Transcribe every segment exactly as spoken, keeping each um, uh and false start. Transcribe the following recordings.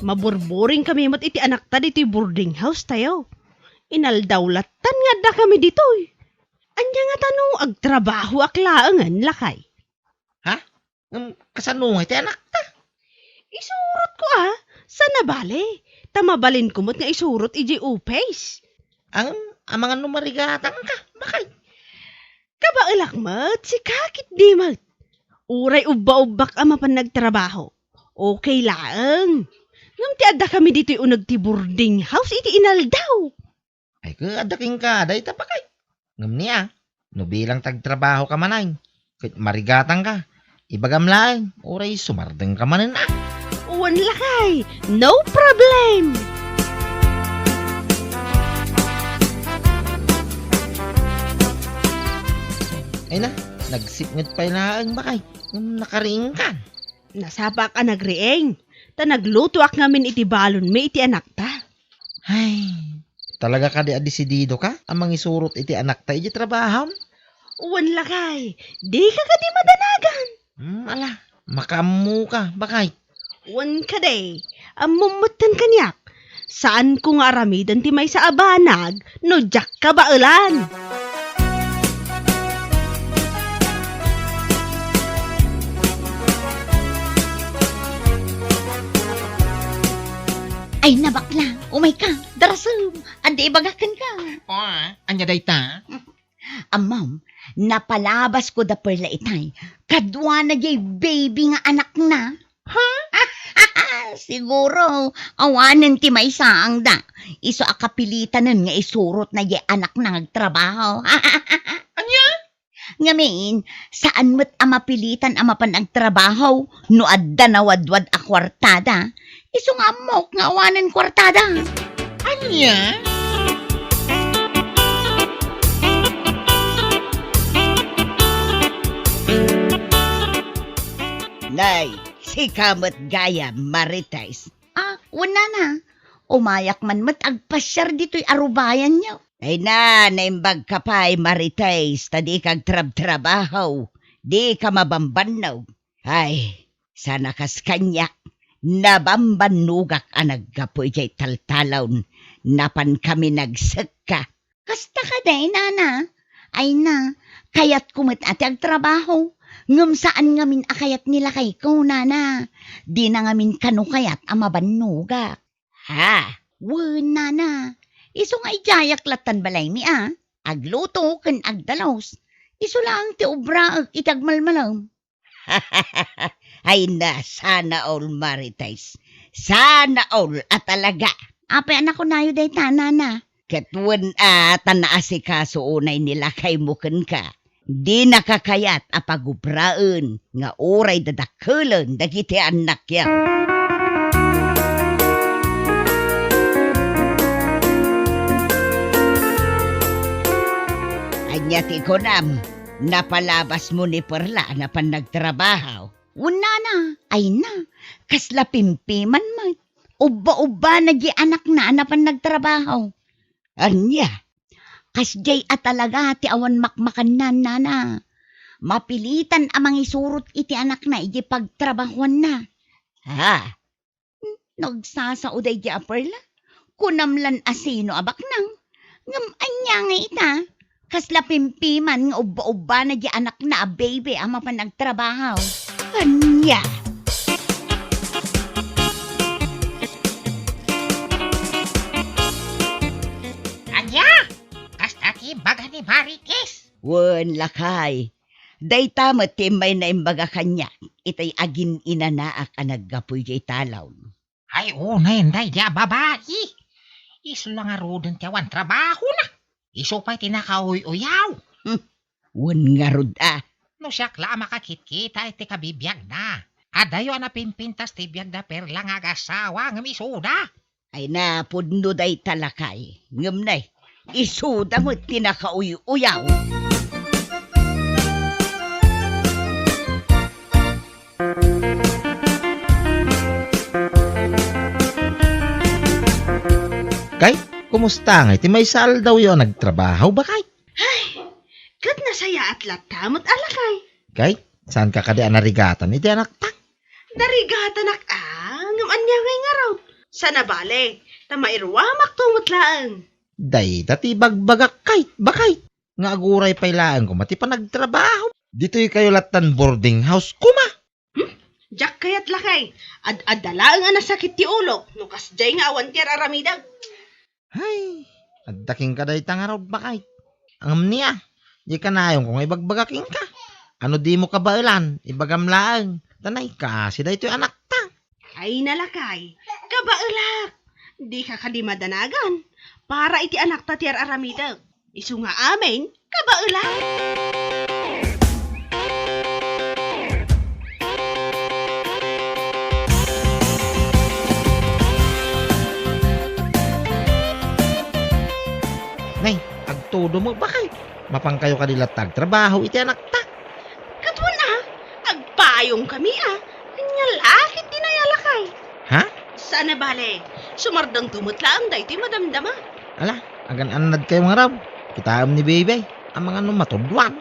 Maburburing kami met iti anakta ditoy boarding house tayo. Inaldaw lattan nga adda kami ditoy. Ania ngata no agtrabahoak laengen, lakay? Ha? Ngem kasano nga iti anakta? Isurotko a, sana bale. Ta mabalinko met nga isurot idiay office. Ngem amangan no marigatangka, bakay? Kabaelak met, sika ketdi met. Uray ubba-ubbak a mapan nagtrabaho, okay laeng. Ngem ti adda kami ditoy uneg ti boarding house iti inaldaw. Ay, ket adda kenka dayta, bakay. Ngem ni a, no bilang ti agtrabahoka manen, ket marigatangka, ibagam laeng, uray sumardengka manen a. Wen, lakay, no problem. Ay na, nagsipnget pay laeng, bakay. Ngem nakariingka. Nasapaak a nagriing, ta naglutoak ngamin iti balonmi iti anakta. Ay, talaga kadi a desididoka a mangisurot iti anakta idiay trabahom? Wen, lakay, dika kadi madanagan? Hmm, ala, makaammoka, bakay. Wen kadi, ammom metten kaniak. Saanko nga aramiden ti maysa a banag no diak kabaelan. Ay na, bakla, umayka, darasem, adda ibagak kenka. O, ania dayta? Ammom, napalabasko da Perla itay, kaduana jay baby nga anakna. Ha? Siguro, awanen ti maysaangda. Isu a kapilitanen nga isurotna jay anakna nga agtrabaho. Ania? Ngamin, saan met a mapilitan a mapan agtrabaho no adda nawadwad a kuartada. Isu nga ammok nga awanen kuartada. Ania? Nay, sika met gayam, Marites. Ah, wen, nana. Umayak man met agpasiar ditoy arubayanyo. Ay na, naimbagka pay, Marites, ta dika agtrabtrabaho, dika mabambannog. Ay, sana kas kaniak, nabambannogak a naggapu idiay taltalon, napankami nagsekka. Kasta kadi, nana? Ay na, kayatko met a ti agtrabaho. Ngem saan ngamin a kayat ni lakayko, nana. Dina ngamin kano kayat a mabannogak. Ha? Wen, nana. Isu nga idiayak lattan balaymi a. Agluto ken agdalus. Isu laeng ti obraek iti agmalmalem. Ay na, sana all, Marites. Sana all a talaga. Apay a nakunayo dayta, nana? Ket wen a, ta naasikaso unay ni lakaymo kenka. Dinaka kayat a pagubraen nga uray dadakkelen dagiti annakyo. Ania ti kunam? Napalabasmo ni Perla a napan nagtrabaho? Wen, nana, ay na, kasla pimpiman met. Ubba-ubbana di anakna a napan nagtrabaho. Ania? Kasdiay a talaga ti awan makmakanna, nana. Mapilitan a mangisurot iti anakna iti pagtrabahoanna. Ha? Nagsasao daydi a Perla? Kunam lan a sino a baknang? Ngem ania ngay ita? Kasla pimpiman nga ubba-ubbana di anakna a baby a mapan agtrabaho. Ania? Ania? Kasta ti baga ni Marites? Wen, lakay. Dayta met ti immay naimbaga kaniak, itay agin-inanaak a naggapu idiay talon. Ay, unay, daydi a babai. Isu la ngaruden ti awan trabahona. Isu pay ti nakauy-uyaw. Hmm. Wen ngarud a. No siak la a makakitkita iti kabibiagna, adayo a napimpintas ti biag da Perla nga agasawa ngem isuda. Ay, napudno dayta, lakay. Ngem nay, isuda met ti nakauy-uyaw. Kay, kumusta ngay ti maysa aldawyo a nagtrabaho, bakay? Ay, ket nasayaat latta met a lakay. Kay, saanka kadi a narigatan iti anakta? Narigatanak a, ngem ania ngay ngarud? Saan a bale, ta mairuamakto met laeng. Dayta ti ibagbagak, Kay, bakay, nga aguray pay laeng koma ti panagtrabaho. Ditoy kayo lattan boarding house koma. Hmm? Diak kayat, lakay. Ad-adda laeng a nasakit ti ulok no kasdiay nga awan ti ar-aramidek. Hay, adda kenka dayta ngarud, bakay. Ngem nia, di kanayonko nga ibagbaga kenka. Ano dimo kabaelan, ibagam laeng. Ta naikaasi daytoy anakta. Ay, nalakay, kabaelak. Dika kadi madanagan. Para iti anakta ti ar-aramidek. Isu nga amin, kabaelak. Nay, agtudo met, bakay. Mapankayo kadi latta agtrabaho iti anakta. Ket wen a, agpayongkami a. Ania la ketdi, nalakay. Ha? Saan a bale, sumardengto met laeng daytoy madamdama. Ala, agan-annadkayo ngarud. Kitaem ni Bebe, amangan no matudloan.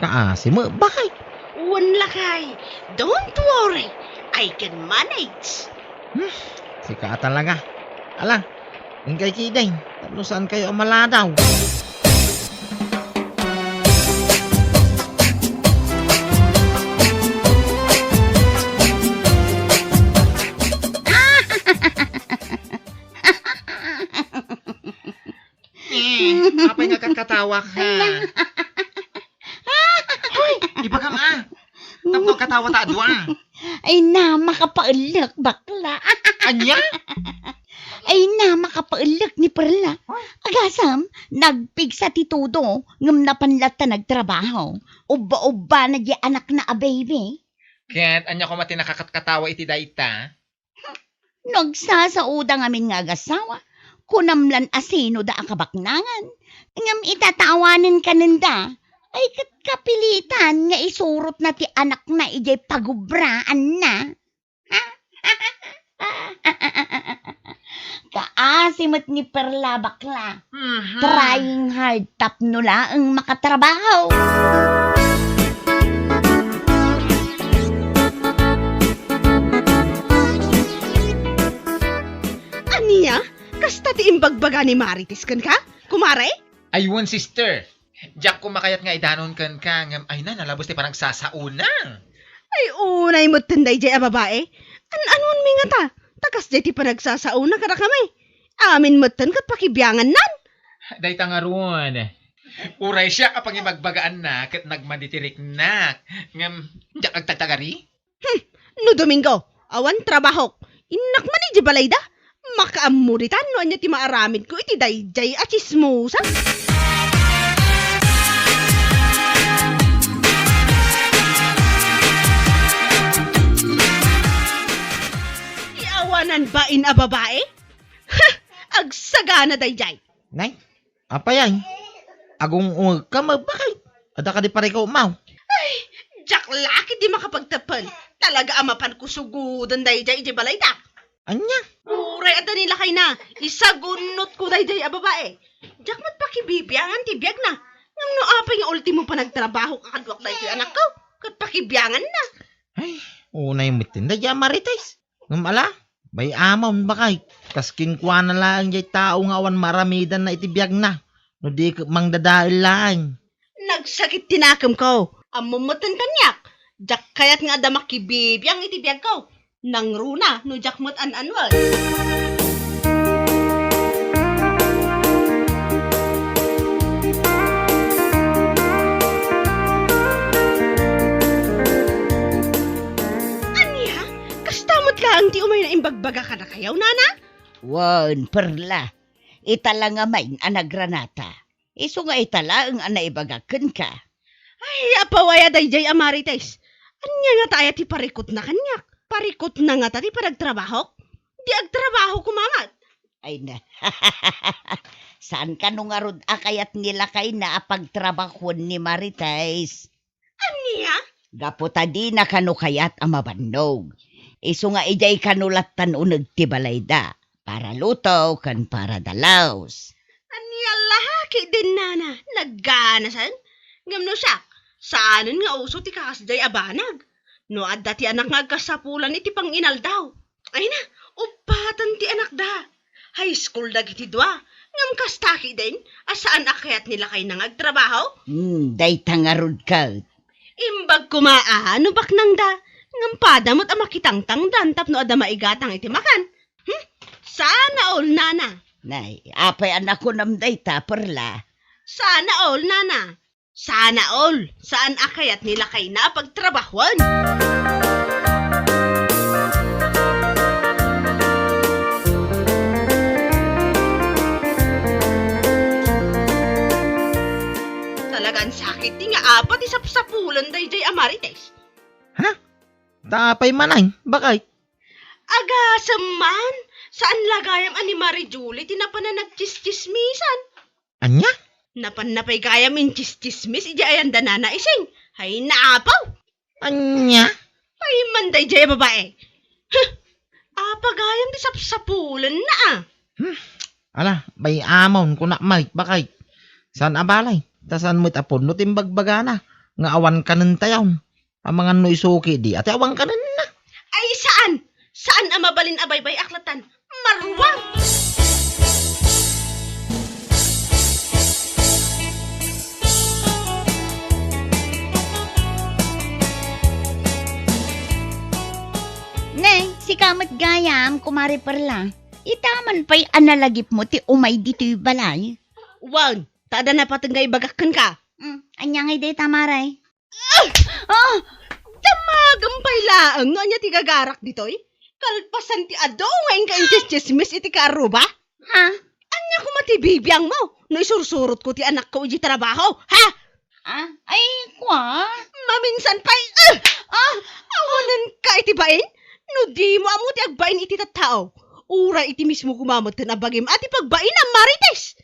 Kaasi met, bakay. Wen, lakay, don't worry. I can manage. Hmm, sika a talaga. Ala, inkay ketdin, tapno saankayo a maladaw. Eh, apay nga katkatawak, ha? Hoy, ibagam a. Tapno katawa ta a dua. Ay na, makapaellek, bakla. Ania? Ay na, makapaellek ni Perla. Agasem, nagpigsa ti todo, ngem napan latta nagtrabaho. Ubba-ubba na di anakna a baby. Ket ania koma ti nakakatkatawa iti dayta? No agsasaoda ngamin nga agasawa, kunam lan a sinoda a kabaknangan. Ngem itatawanen kanenda, ay ket kapilitan nga isurotna ti anakna idiay pagubraanna. Kaasi met ni Perla, bakla. Mhm. Trying hard tapno laeng makatrabaho. Ania? Kasta ti imbagbaga ni Marites kenka, kumare? Ay wen, sister. Diak koma kayat nga idanon kenka, ngem ay na, nalabes ti panagsasaona. Ay, unay metten daydiay a babae. An-anuanmi ngata, ta kasdiay ti panagsasaona kadakami. Amin metten ket pakibiangannan. Dayta ngarud. Uray siak a pangibagbagaanna ket nagmadi ti riknak. Ngem, diak agtagtagari? Hmm, no Domingo, awan trabahok. Innak man idiay balayda. Makaammo ditan no ania ti maaramidko iti daydiay a tsismosa. Ti awanan bain a babae? Ha! Agsagana daydiay. Nay, apay ay? Agung-ungegka, mabakay. Adda kadi parikutmaw? Ay, diak la ketdi makapagteppel. Talaga a mapanko sugoden daydiay idiay balayda. Ania? Uray adda ni lakayna, isagunnotko daydiay a babae. Diak met pakibibiangan ti biagna. Ngem no apay nga ultimo panagtrabahok a kaduak daytoy anakko, ket pakibianganna. Ay, unay metten daydiay a Marites. Ngem ala, bay-amon, bakay, kas kenkuana laeng jay tao nga awan maaramidanna iti biagna, no di ket mangdadael laeng. Nagsakit ti nakemko. Ammom metten kaniak, diak kayat nga adda makibibiang iti biagko. Nangruna no diak met an-anuen. Ania? Kasta met laeng ti umayna imbagbaga kadakayo, nana? Wen, Perla. Ita la ngamin a nagranata. Isu nga ita laeng a naibagak kenka. Ay, apaw aya daydiay a Marites. Ania ngata aya ti parikutna kaniak? Parikutna ngata ti panagtrabahok? Di agtrabaho koma met. Ay na. Saan kano ngarud a kayat ni lakayna a pagtrabahoen ni Marites? Ania? Gapu ta dina kano kayat a mabannog. Isu nga idiay kano lattan uneg ti balayda, para luto ken para dalus. Ania la ketdin, nana, nagganasen? Ngem no siak, saanen nga uso ti kakasdiay a banag. No adda ti anak nga agkasapulan iti panginaldaw. Ay na, Uppaten ti anakda. High school dagiti dua. Ngem kasta ketdin a saan a kayat ni lakayna nga agtrabaho? Hmm, dayta ngarud ket. Imbag koma a no baknangda, ngem pada met a makitangtangdan tapno adda maigatang iti makan. Hmm? Sana all, nana. Nay, apay a nakunam dayta, Perla? Sana all, nana. Sana all, saan a kayat ni lakayna a pagtrabahoen. Talagan sakit ti nga apat ti sapsapulen daydiay a Marites. Ha? Ta apay man ay, bakay? Agasem man, saan la gayam a ni Marie Julie ti napanan nagtsistsismisan. Ania? Napanna pay gayam intsistsismis idiay ayan da Nana Ising. Ay, naapaw! Ania? Ay, man daydiay a babae. Huh! Apa gayam ti sapsapulenna, a? Hmm. Ala, bay-amon, kunak met, bakay. Saan a balay? Ta saan met a pudno ti imbagbagana nga awan kanen tayon. Amangan no isuki di, ati awan kanenna. Ay, saan! Saan a mabalin a baybay-ak latan. Maruang! Neng, sika met gayam, Kumare Perla. Ita man pay a nalagipmo ti umay ditoy balay. Wen, ta adda napateg nga ibagak kenka. Mm, ania ngay dayta, Mare? Ah! Ah! Damagem pay laeng no ania ti gagarak ditoy? Kalpasan ti adu nga inka intsistsismis iti kaarruba? Ha? Ania koma ti bibiangmo no isursurotko ti anakko iti trabaho? Ha? Ah? Ay, kua? Maminsan pay, ah! Ah! Awanenka iti bain? No dimo ammo ti agbain iti tattao, uray iti mismo koma met ken a bagim a ti pagbainam, Marites!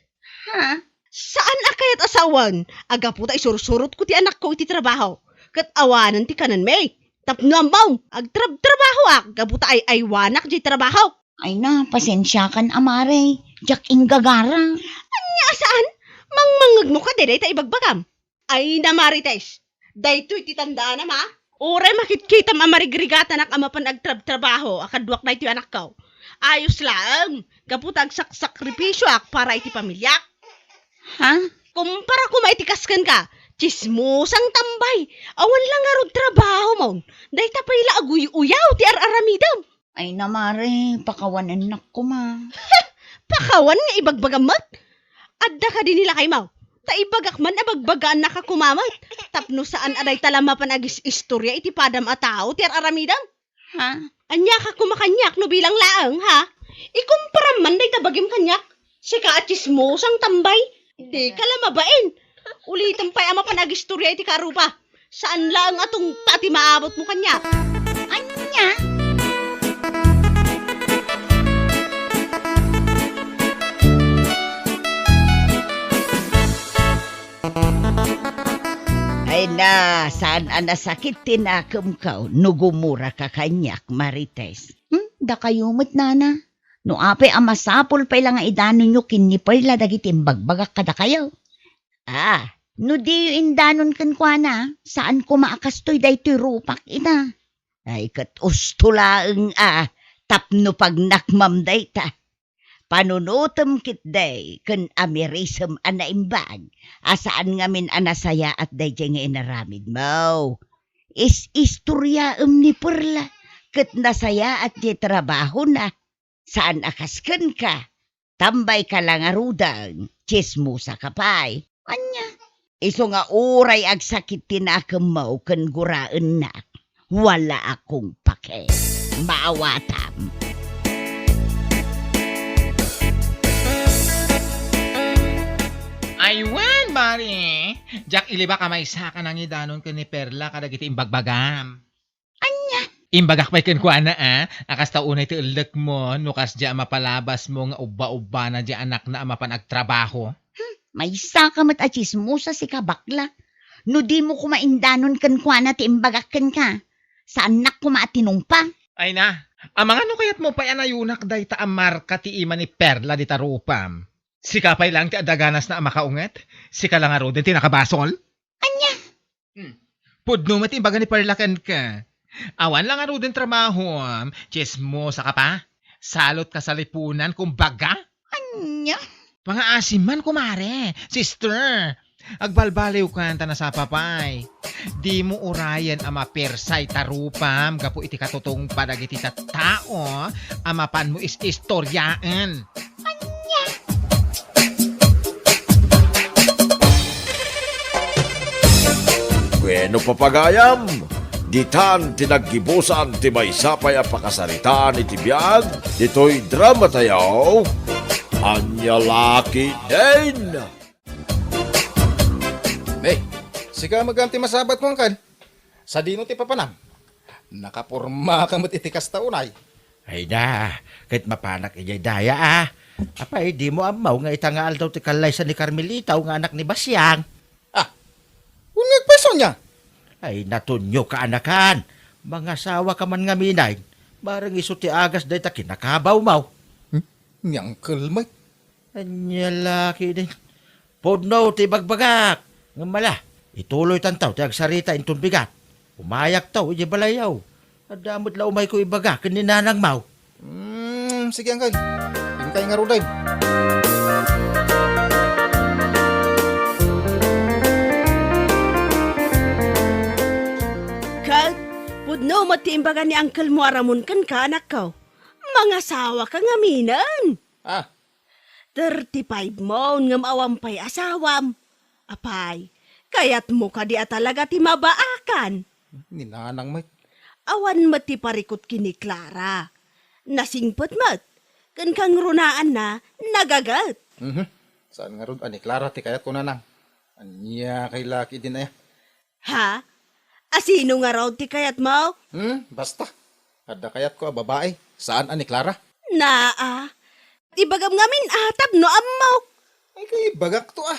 Ha? Saan a kayat a sawen a gapu ta isursurotko ti anakko iti trabaho, ket awanen ti kanenmi. Tapno ammom, agtrabtrabahoak gapu ta ay-aywanak diay trabaho. Ay na, pasensiakan a, Mare. Diak inggagara. Ania a saan? Mangmangngegmo kadi dayta ibagbagam? Ay na, Marites, daytoy ti tandaanam, a? Uray makitkitam a marigrigatanak a mapan agtrabtrabaho a kaduak daytoy anakko. Ayos laeng, gapu ta agsaksakripisioak para iti pamiliak. Ha? Kumpara koma iti kas kenka, tsismosang tambay. Awan la ngarud trabahomon. Dayta pay la aguy-uyaw ti ar-aramidem. Ay na, Mare, pakawanennak koma. Pakawan nga ibagbagam met? Adda kadi ni lakaymo? Ta ibagak man a bagbagaannaka koma met, tapno saan a dayta la mapan agis-istoria iti padam a tao ti ar-aramidem. Ha? Aniaka koma kaniak no bilang laeng, ha? Ikumparam man dayta bagim kaniak. Sika a tsismosang tambay. Dika la mabain. Ulitem pay a mapan agistoria iti karuba. Saan laeng a tungpa ti maabutmo kaniak. Ania? Ay na, saan a nasakit ti nakemko no gumuraka kaniak, Marites? Hmm, dakayo met, nana. No apay a masapul pay la nga idanonyo ken ni Perla dagiti imbagbagak kadakayo. Ah, no diyo indanon kenkuana, saan koma a kastoy daytoy rupak ita. Ay, ket usto laeng a tapno pagnakmam dayta. Panunotem ketdi ken amirisem a naimbag a saan ngamin a nasayaat daydiay nga inaramidmo. Is-istoriaem ni Perla ket nasayaat diay trabahona. Saan a kas kenka, tambayka la ngaruden, tsismosaka pay. Ania? Isu nga uray agsakit ti nakemmo ken guraennak, wala akong pake. Maawatam. Ay wen, Mari, diak ilibak a maysa ka nangidanon ken ni Perla kadagiti imbagbagam. Ania? Imbagak pay kenkuana, a, a kasta unay ti ellekmo, no kasdiay a mapalabasmo nga ubba-ubbana diay anakna a mapan agtrabaho. Hmm, maysaka met a tsismosa sika, bakla. No dimo koma indanon kenkuana ti imbagak kenka, saannak koma a tinungpa. Ay na, amangan no kayatmo pay a nayunak dayta a marka ti ima ni Perla dita rupam. Sika pay laeng ti adda ganasna a makaunget? Sika la ngaruden ti nakabasol? Ania? Hmm. Pudno met ti imbaga ni Perla kenka. Awan la ngaruden trabahom, tsismosaka pa. Salot kasalipunan, kumbaga? Ania? Pangaasim man, kumare, sister. Agbalbaliwkan ta nasapa pay. Dimo urayen a mapersay ta rupam gapu iti katutungpal dagiti tattao a mapanmo is-istoriaen. Ania? Bueno, papagayam, ditan ti naggibusan ti maysa pay a pakasaritaan iti biag ditoy drama tayo. Ania la ketdin? Ne, sika met gayam ti masabatko, angkel. Sadino ti papanam? Nakapormaka met iti kasta unay. Ay na, ket mapanak idiay daya, a. Apay, dimo ammo nga ita nga aldaw ti kallaysa ni Carmelita nga anak ni Basiang? Ah, uneg pay isu ania? Ay, Tonyo, kaanakan. Mangasawaka man ngamin. Bareng isu ti agas dayta kinakabawmo. Hmm? Ni angkel met. Ania la ketdin? Pudno ti ibagbagak. Ngem ala, ituloytanto ti agsarita inton bigat. Umayakto idiay balayyo. Adda met la umayko ibaga ken ni nanangmo. Hmm, sige, angkel. Inkay ngaruden. Ket, pudno met ti imbaga ni angkelmo a Ramon kenka, anakko. Mangasawaka ngaminen. Ah, Thirty-five mon ngem awan pay asawam. Apay, kayatmo kadi a talaga ti mabaakan? Ni nanang met. Awan met ti parikut ken ni Clara. Nasingpet met. Ken kangrunaanna, nagaget. Mhm. Saan ngarud a ni Clara ti kayatko, nanang? Ania kay la ketdin aya? Ha? Asino ngarud ti kayatmo? Hmm, basta. Adda kayatko a babai, saan a ni Clara. Naa. Ibagam ngamin a tapno ammok. Ay, kay ibagakto a.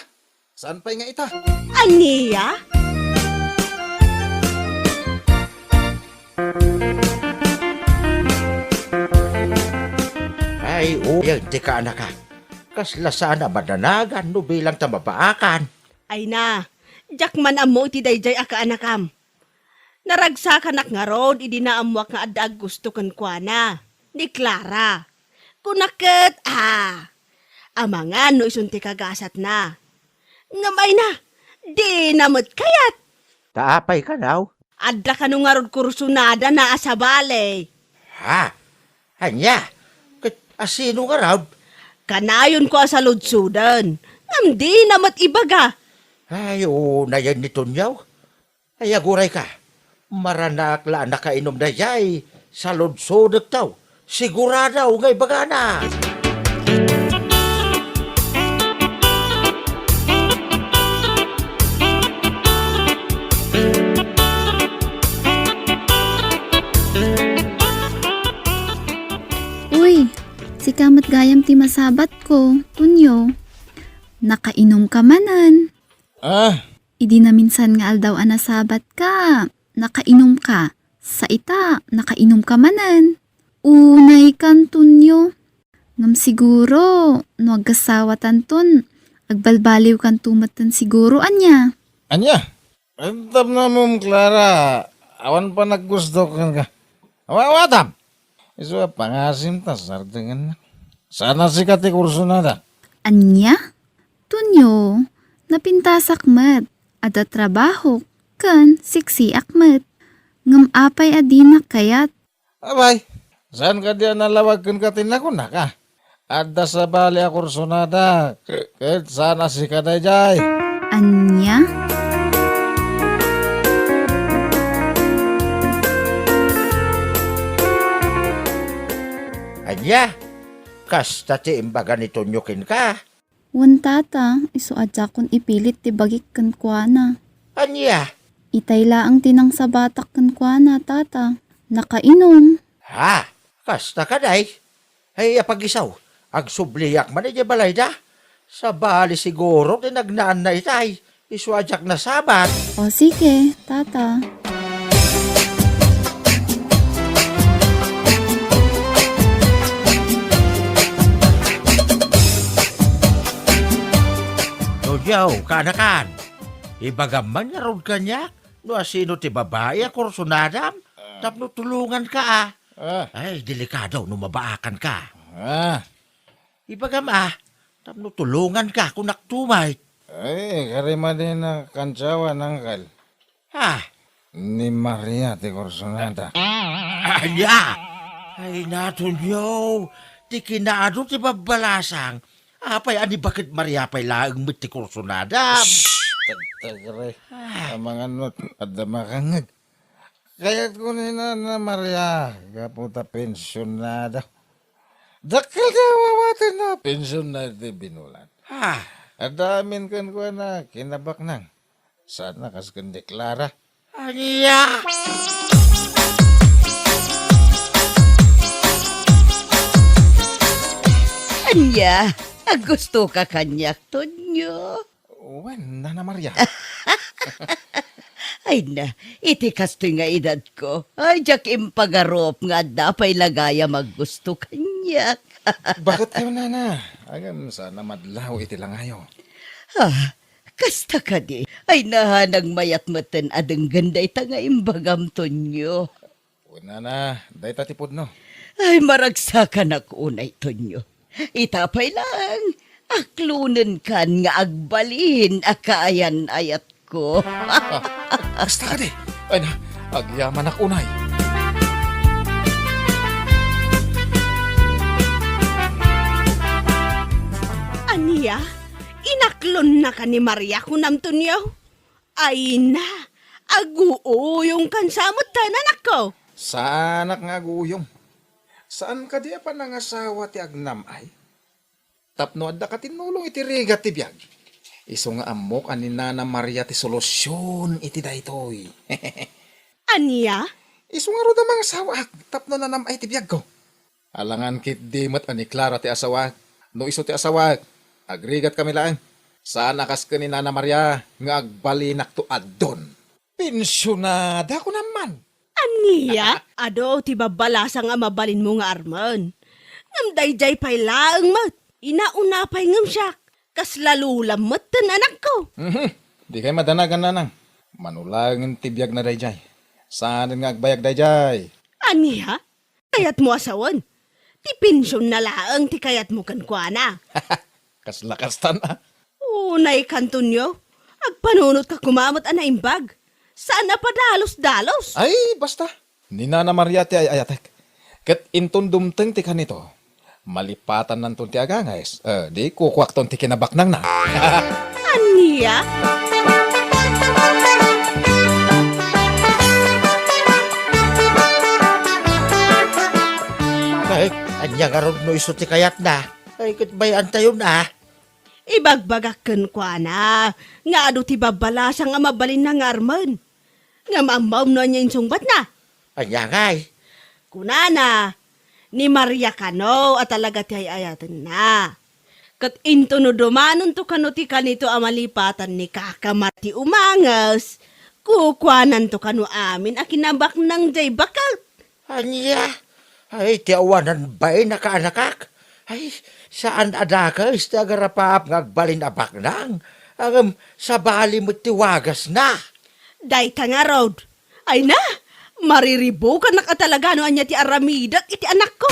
Saan pay nga ita? Ania? Ay, uyag ti kaanaka. Kasla saan a madanagan no bilang ta mabaakan. Ay na, diak man ammo iti daydiay a kaanakam. Naragsakanak ngarud idi naammoak nga adda aggusto kenkuana, ni Clara. Kunak ket, a, amangan no isun ti kagasatna. Ngem ay na, dina met kayat. Ta apay kano? Adda kano ngarud kursunadana a sabali. Ha? Ania? Ket asino ngarud? Kanayonko a saludsoden, ngem dina met ibaga. Ay, unayen ni Tonyo. Ay, agurayka. Maranaak la a nakainom daydiay. Saludsodekto. Sigurado nga ibagana. Uy, sika met gayam ti masabatko, Tonyo. Nakainumka manen. Ah, Idi naminsan nga aldaw a nasabatka, nakainumka. Sa ita, nakainumka manen. Unaykan, Tonyo. Ngem siguro, no agkasawatanton, agbalbaliwkanto metten siguro, ania? Ania? Tapno ammom, Clara, awan panaggusto kenka. Awa-, awatam! Isu a pangasim ta sardengennak. Saan a sika ti kursunada? Ania? Tonyo, napintasak met, adda trabahok, ken siksiak met. Ngem apay a dinak kayat? Abay, saan kadi a nalawag kenka ti nakunak a? Adda sabali a kursunada, ke-, ket saan a sika daydiay. Ania? Ania? Kasta ti imbaga ni Tonyo kenka? Wen, tata, isu a diakon ipilit ti bagik kenkuana. Ania? Itay laeng ti nangsabatak kenkuana, tata. Nakainom. Ha? Kasta kadi? Ay, apagisaw, agsubliak man idiay balayda. Sabali siguro ti nagnaanna itay. Isu a diak nasabat. O, sige, tata. Tonyo, kaanakan. Ibagam man ngarud kaniak no asino ti babai a kursunadam tapno tulonganka a. Ah. Ay, delikado no mabaakan ka. Ah. Ibagam, ah, tapno tulongan ka, kunak tumay. Ay, kari madi na kansawan, angkel. Ah. Ni Maria ti kursunada. Ania? Ay, natunyo, ti kinaadu ti babbalasang. Apay, a ni baket Maria pay laeng met ti kursunada? Shh! Tagtagre. Ah. Amangan met, adda makangngeg. Kayatko ni Nana Maria, gapu ta pensionada. Dakkel ti awawatenna, pensionada ti binulan. Ah. Adda amin kenkuana, kinabaknang. Saan a kas ken ni Clara? Ania? Ania? Agustoka kaniak, Tonyo? Wen, Nana Maria. Ay na, iti kastoy nga edadko, ay, diak impagarup nga adda pay la gayam a gusto kaniak. Baketkayo, Nana? Ngem saan a madlaw iti langayo. Ah, kasta kadi? Ay na, nagmayat metten a denggen dayta nga imbagam, Tonyo. Kunana, dayta ti pudno. Ay, maragsakanak unay, Tonyo. Ita pay laeng, aklonenkan nga agbalin a kaayan-ayatko. Ah, kasta kadi? Ay na, agyamanak unay. Ania? Inaklonnaka ni Maria, kunam, Tonyo? Ay na, aguuyongkan sa metten, anakko. Saanak nga aguuyong. Saan kadi a panangasawa ti agnam-ay? Tapno adda katinnulong iti rigat ti biag. Isu nga ammok a ni Nana Maria ti solusion iti daytoy. Ania? Isu ngarud a mangasawaak tapno nanam-ay ti biagko. Alangan ketdi met a ni Clara ti asawaak. No isu ti asawaak, agrigatkami laeng. Saan a kas ken ni Nana Maria nga agbalinakto addon. Pensionada, kunam man. Ania? Adu ti babbalasang a mabalinmo nga armen. Ngem daydiay pay laeng met. Inauna pay ngem siak. Kasla lolam metten, anakko. Mhm. Dikay madanagan, nanang. Mano laengen ti biagna daydiay. Saanen nga agbayag daydiay. Ania? Kayatmo a sawen? Ti pensionna laeng ti kayatmo kenkuana. Kasla kastan a. Unayka, Antonio. Agpanunotka koma met a naimbag. Saan a padalus-dalus. Ay, basta. Ni Nana Maria ti ay-ayatek. Ket inton dumteng ti kanito, malipatannanton ti agangayes. Eh, di kukuakton ti kinabaknangna. Ania? Ay, ania ngarud no isu ti kayatna? Ay, ket bay-antayon a. Ibagbagak kenkuana nga adu ti babbalasang a mabalinna nga armen. Ngem ammom no ania insungbatna? Ania ngay? Kunana, ni Maria kano a talaga ti ay-ayatenna. Ket intono dumanonto kano ti kanito a malipatan ni Kaka Mar ti umanges, kukuananto kano amin a kinabaknang jay baket. Ania? Ay, ti awanan bain a kaanakak. Ay, saan a dakes ti agarapaap nga agbalin a baknang. Ngem sabali met ti wagasna. Dayta ngarud. Ay na, mariribukanak a talaga no ania ti aramidek iti anakko.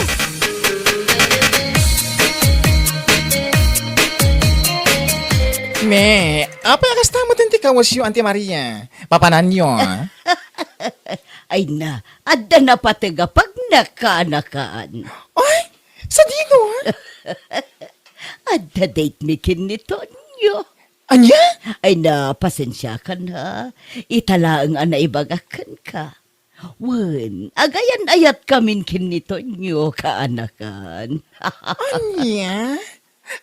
Me, apay a kasta met ti kawesyo, Auntie Maria? Papananyo, a? Ay na, adda napateg a pagna kaanakan. Ay, sadino, a? Adda date mi ken ni Tonyo. Ania? Ay na, pasensiakan, ha. Ita laeng a naibagak kenka. Wen, agayan-ayatkamin ken ni Tonyo, kaanakan. Ania?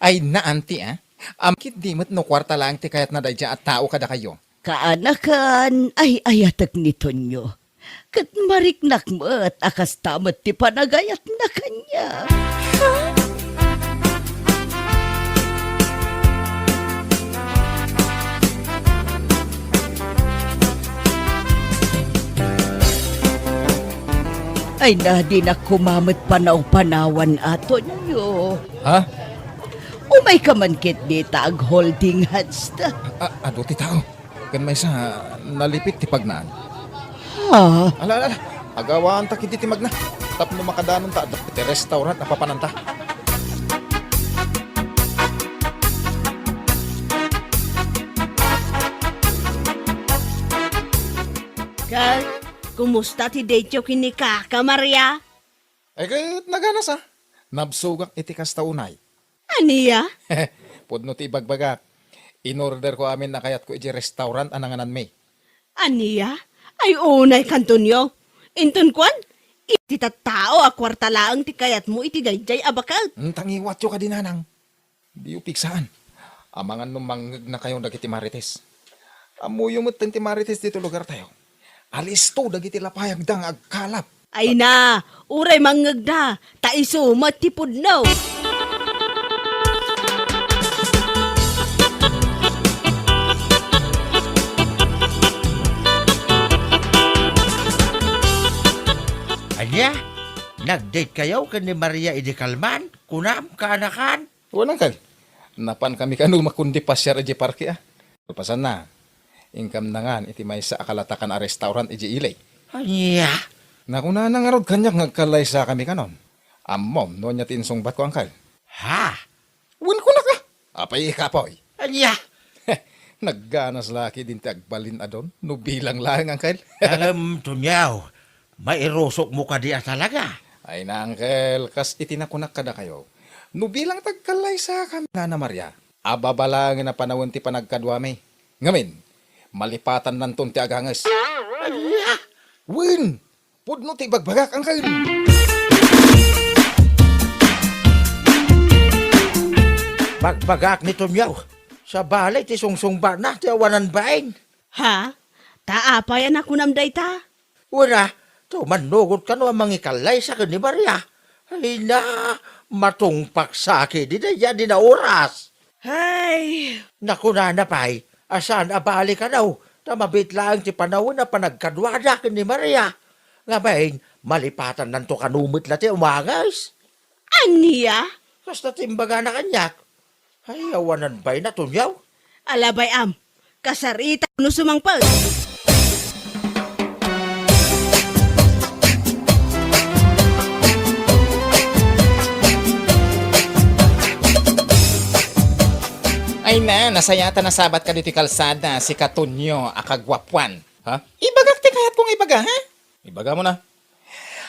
Ay na, Auntie, a. Ammok ketdi met no kuarta laeng ti kayatna daydiay a tao kadakayo. Kaanakan, ay-ayatek ni Tonyo. Ket mariknak met a kasta met ti panagayatna kaniak. Ay na, dinak koma met panaw-panawan, Tonyo. Ha? Umayka man ketdi ta ag-holding hands ta. A-, adu ti tao. Ken maysa, nalipit ti pagnaan. Ha? Ala, ala, ala. Agawanta ketdi ti magna. Tapno makadanonta, adda ti restaurant a papananta. Ket, kumusta ti date-yo ken ni Kaka Maria? Ay, ket naganas, a. Nabsogak iti kasta unay. Ania? Pudno ti ibagbagak. Inorderko amin a kayatko idiay restaurant a nangananmi. Ania? Ay, unay kantonyo. Inton kuan, iti tattao a kuarta laeng ti kayatmo iti daydiay a baket. Tangiwatyo kadi, nanang. Diyo pigsaan. Amangan no mangngegnakayo dagiti marites. Ammoyo metten ti marites ditoy lugartayo. Alisto dagiti lapayagda nga agkalap. Ay na, uray mangngegda, ta isu met ti pudno. Ania? Nag-date kayo ken ni Maria idi kalman? Kunam, kaanakan? Wen, uncle. Napankami kano makundi pasiar idiay parke, a. Kalpasanna, inkam nangan iti maysa a kalatakan a restaurant idiay ili. Ania? Nakunana ngarud kaniak nga agkallaysakami kanon. Ammom no ania ti insungbatko, uncle? Ha? Wen, kunak, a. Apay, kapoy? Ania? Nagganas la ketdin ti agbalin a don, no bilang laeng, uncle. Ngem, Tonyo, mairusokmo kadi a talaga? Ay na, uncle, kas iti nakunak kadakayo, no bilang ti agkallaysakami, Nana Maria, ababa laengen a panawen ti panagkaduami. Ngamin, malipatannanton ti aganges. Ania? Wen, pudno ti ibagbagak, uncle. Bagbagak ni Tonyo. Sabali ti sungsungbatna ti awanan bain. Ha? Ta apay a nakunam dayta? Wen a, ta mannugot kano a mangikallaysa ken ni Maria. Ay na, matungpaksa ketdi daydiay a dina oras. Ay! Nakunana pay a saan a bali kano, ta mabiit laeng ti panawen a panagkaduada ken ni Maria. Ngamin, malipatannanto kano met la ti umanges. Ania? Kasta ti imbagana kaniak. Ay, awanan bain a Tonyo. Ala bay-am, kasarita no sumangpet. Ay na, nasayaat a nasabat kaditoy kalsada, sika Tonyo a kaguapuan. Ha? Ibagak ti kayatko nga ibaga, ha? Ibagam, a.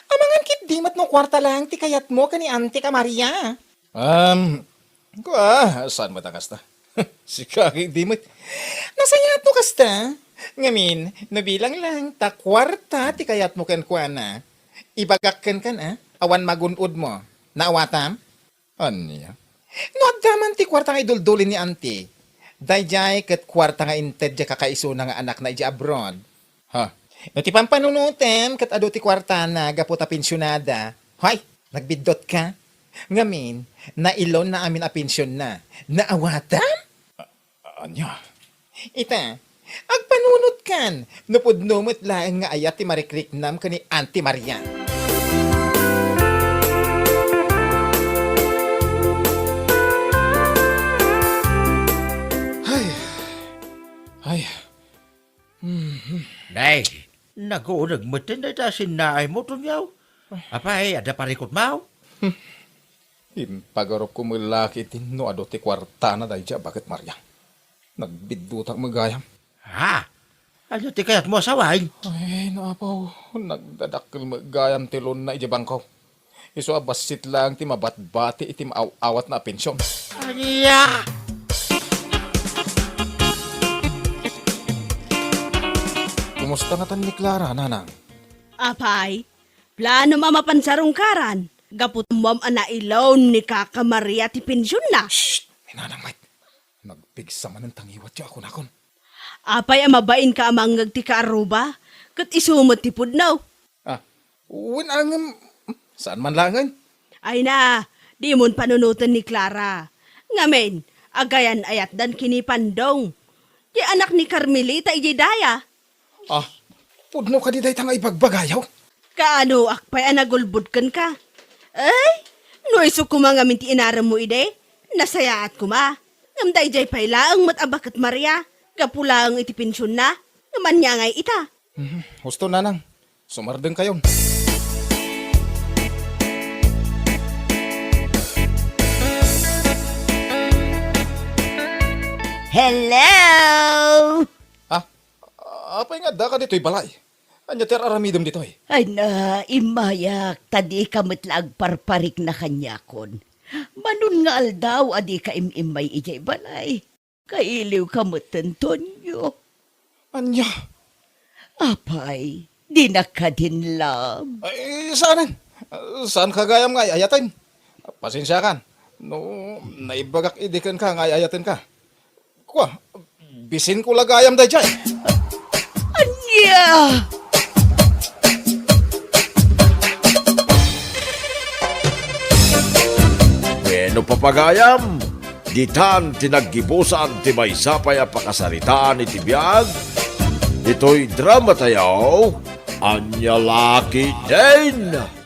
Amangan ketdi met no kuarta laeng ti kayatmo ken ni Anti ka Maria. Um, kua, saan met a kasta? Sika ketdi met. Nasayaat no kasta. Ngamin, no bilang laeng ta kuarta ti kayatmo kenkuana, ibagak kenka, a, awan magun-odmo. Naawatam? Ania? No adda man ti kuarta nga idulduli ni Anti, daydiay ket kuarta nga inted ti kakaisuna nga anakna idiay abroad. Ha? No ti pampanunotem ket adu ti kuartana gapu ta pensionada, hay, nagbiddutka. Ngamin, nailonna amin a pensionna. Naawatam? A-, ania? Ita, agpanunotkan, no pudno met laeng nga ayat ti marikriknam ken ni Auntie Maria. Ay. Ay. Mhm. Nay, naguneg metten dayta sinnaaymo, Tonyo. Apay, adda parikutmo? Hmm. Impagarupko met la ketdin no adu ti kuartana daydiay a baket, Maria. Nagbiddutak met gayam. Ha? Ania ti kayatmo a sawen? Ay, naapaw, nagdadakkel met gayam ti loan-na idiay bangko. Isu a bassit laeng ti mabatbati iti maaw-awatna a pension. Ania? Kumusta ngatan ni Clara, Nanang? Apay, planom a mapan sarungkaran, gapu ta ammom a nai-loan ni Kaka Maria ti pensionna. Shh! Ni Nanang met. Nagpigsa manen tangiwatyo a kunakon. Apay a mabainka a mangngeg ti kaarruba, ket isu met ti pudno? Ah, wen a ngem, saan man laengen? Ay na, dimon panunoten ni Clara. Ngamin, agayan-ayatdan ken ni Pandong. Ti anak ni Carmelita idiay daya. Ah, pudno kadi dayta nga ibagbagayo? Kaanoak pay a nagulbod kenka? Ay, no isu koma ngamin ti inaremmo idi, nasayaat koma. Ngem daydiay pay laeng met a baket, Maria, gapu laeng iti pensionna. Ngem ania ngay ita? Mhm, husto, Nanang. Sumardengkayon. Hello! Ha? Apay nga addaka ditoy balay? Ania ti ar-aramidem ditoy? Ay na, immayak, ta dika met la agparparikna kaniakon. Manon nga aldaw a dika im-immay idiay balay. Kailiwka met, Antonio. Ania? Apay, dinak kadin love? Ay, saanen. Saanka gayam nga ay-ayaten. Pasensiakan. No, naibagak idi kenka nga ay-ayatenka. Kua, bisinko la gayam daydiay. Ania? Bueno, papagayam, ditan ti naggibusan ti maysa pay a pakasaritaan iti biag. Ditoy drama tayo, Ania La Ketdin.